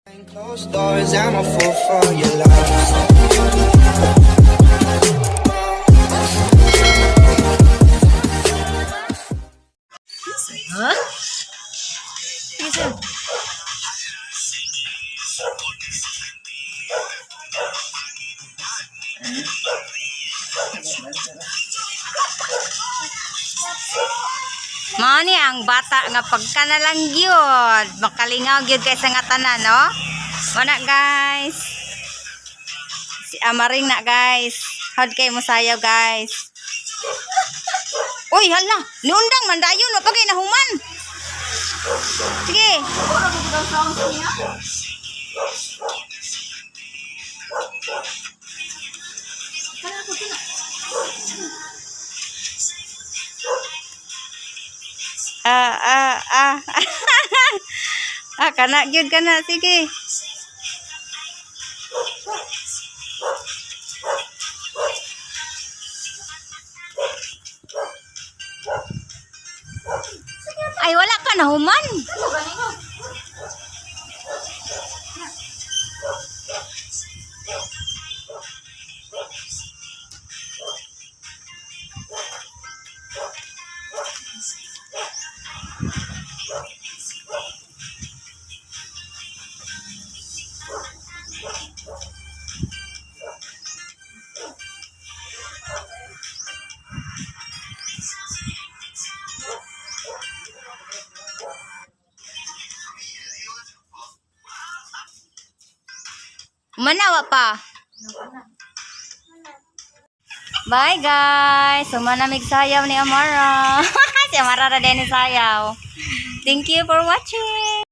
Closed doors, I'm a fool for your love. Ha? Sige, sir. Mao ni ang bata nga pagka na lang gyud, makalingaw gyud kay sa nga tanan, no? Wala, guys. Si Amaring na, guys. How'd kay mo sayaw, guys? Uy, hala, niundang man dayon, wa pa kay nahuman. Sige. Ah, ah, ah. Ah, kana gyud kana, sige. Ay, wala pa nahuman. Manawa pa. Bye, guys. Sumanamig sayaw ni Amara. Si Amara ra din ni sayaw. Thank you for watching.